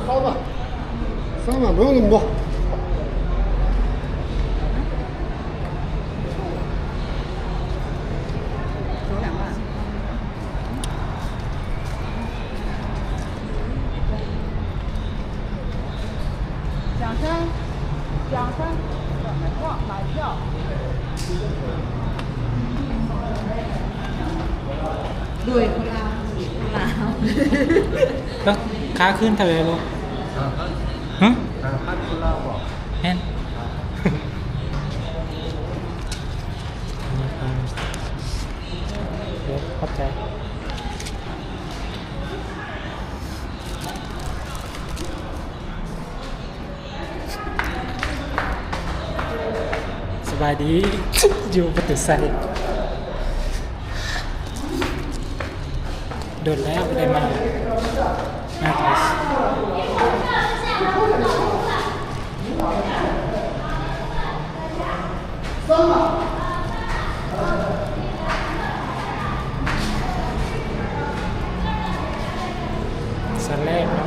三万，三万不用那么多。讲声，讲声，买票，买票。 ໂດຍຄົນລາວ ຄົນລາວ ແລ້ວຄ່າຂຶ້ນເທົ່າໃດບໍ່? ຫ້າພັນ ຮະ? ຫ້າພັນຄົນລາວບໍ່? ແມ່ນ ຫ້າພັນ ໂດຍ ຂອບໃຈ. ສະບາຍດີ ຢູ່ປະຕູໄຊ ດົນແລ້ວບໍ່ໄດ້ມາ ມາ ຊັ້ນແລກເນາະ.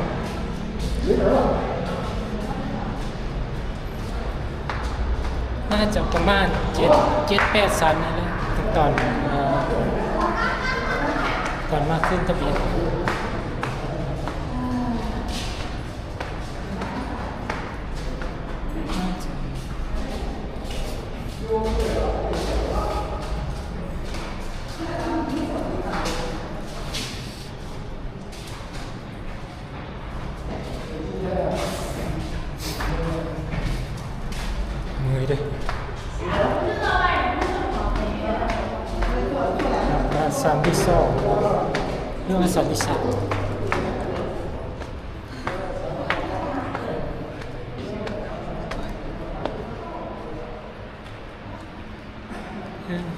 ໜ້າຈະປະມານເຈັດ ເຈັດແປດຊັ້ນນີ້ແຫຼະ ຕອນ ເອີ ຕອນມາຂຶ້ນທະບຽນ. ເມື່ອຍເດ້ ຊັ້ນທີສອງ ຫຼືວ່າຊັ້ນທີສາມ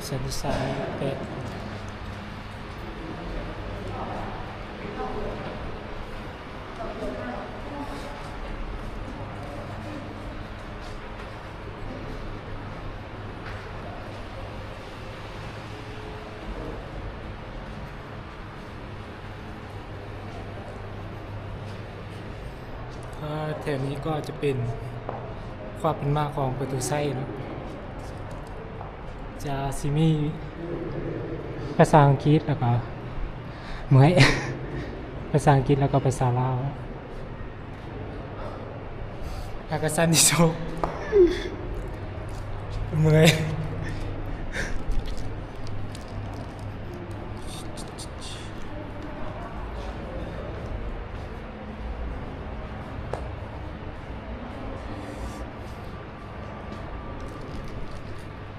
ຊັ້ນທີສາມ ແປດ. ອ່າ ແຖວນີ້ກໍຈະເປັນຄວາມເປັນມາຂອງປະຕູໄຊເນາະ ຈະຊິມີພາສາອັງກິດ ແລ້ວກໍ ເມື່ອຍ ພາສາອັງກິດ ແລ້ວກໍພາສາລາວ ແລ້ວກໍຊັ້ນທີສອງ ເມື່ອຍ.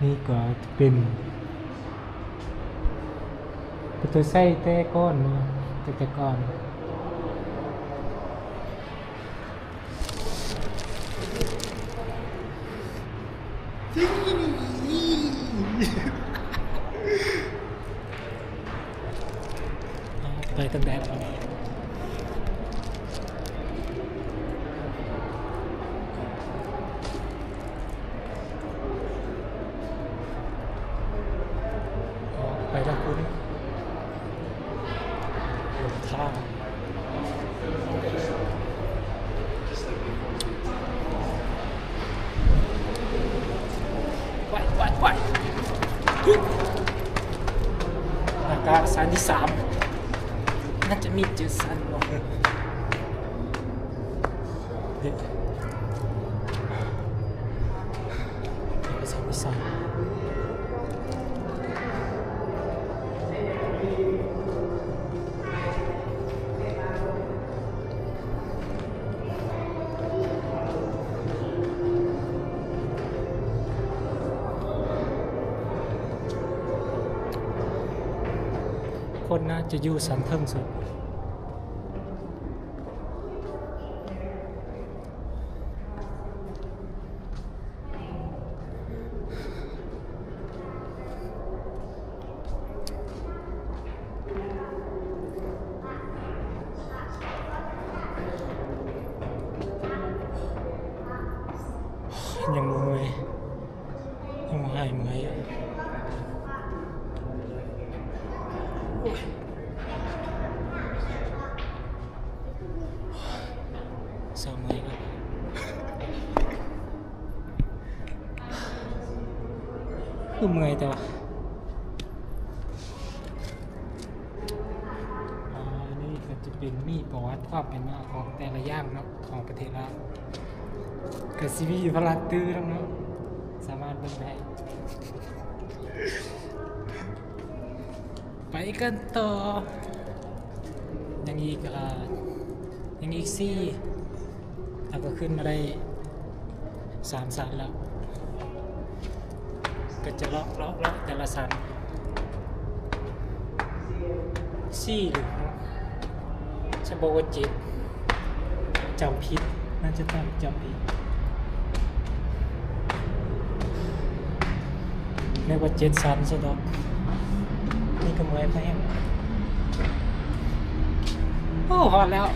ນີ້ກໍຈະເປັນປະຕູໄຊແຕ່ກ່ອນເນາະ ແຕ່ ແຕ່ກ່ອນ. ໄປຕັ້ງແຕ່ ໄປທາງພຸ້ນ ຫຼົງທາງ. ໄປ ໄປ ໄປ ອາກາດຊັ້ນທີສາມ ໜ້າຈະມີເຈັດຊັ້ນບໍ່? ເດ ເອກະສານວິຊາ ຄົນໜ້າຈະຢູ່ຊັ້ນເທິງສຸດ. ຍັງບໍ່ເມື່ອຍ ຍັງບໍ່ຫາຍເມື່ອຍ. ໂອ້ຍ. ເຊົາເມື່ອຍກ່ອນ ຄືເມື່ອຍແຕ່ວ່າ ອັນນີ້ກໍຈະເປັນມີປະຫວັດຄວາມເປັນມາຂອງແຕ່ລະຢ່າງເນາະ ຂອງປະເທດລາວ ກໍຊິມີຢູ່ພະລາດຕື່ນຳເນາະ ສາມາດເບິ່ງໄດ້. ໄປກັນຕໍ່ ຍັງອີກ ເອີ ຍັງອີກສີ່ ເຮົາກໍຂຶ້ນມາໄດ້ສາມຊັ້ນແລ້ວ ກໍຈະເລາະ ເລາະ ເລາະແຕ່ລະຊັ້ນ ສີ່ຫຼືຫົກ ຈະບອກວ່າເຈັດ ຈຳຜິດ ໜ້າຈະຕ້ອງຈຳຜິດ ເອີ້ນວ່າເຈັດຊັ້ນຊະດອກ ນີ້ກໍເມື່ອຍພໍແຮງ ໂອ້ ຮອດແລ້ວ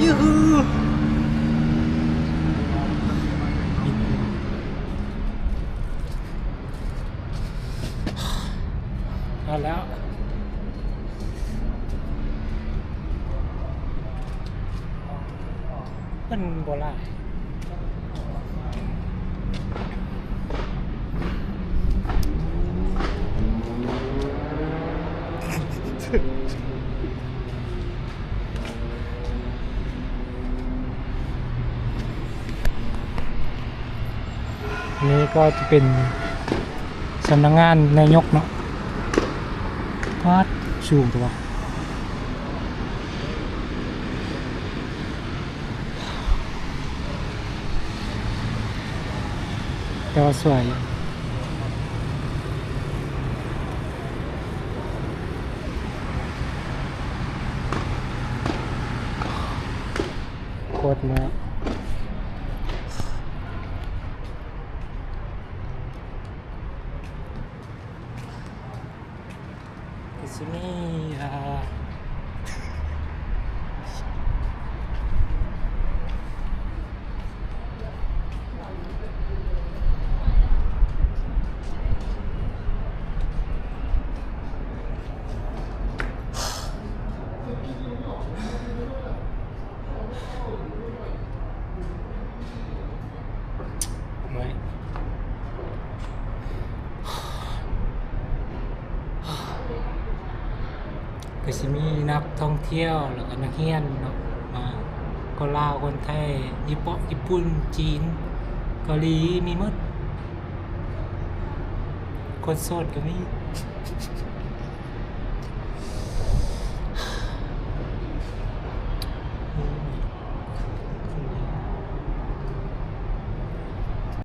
ຢູຮູ້ ຮອດແລ້ວ ມັນບໍ່ຫຼາຍ ນີ້ກໍຈະເປັນສຳນັກງານນາຍົກເນາະ ປາດ ສູງແທ້ວ່າ ແຕ່ວ່າສວຍ ໂຄດເມື່ອຍ. ກໍຊິມີ ອ່າ ເມື່ອຍ ກໍຊິມີນັກທ່ອງທ່ຽວ ແລ້ວກໍນັກຮຽນເນາະ ມາ ຄົນລາວ ຄົນໄທ ຍີ່ປຸ່ນ ຍີ່ປຸ່ນ ຈີນ ເກົາຫຼີ ມີໝົດ ຄົນໂສດກໍມີ.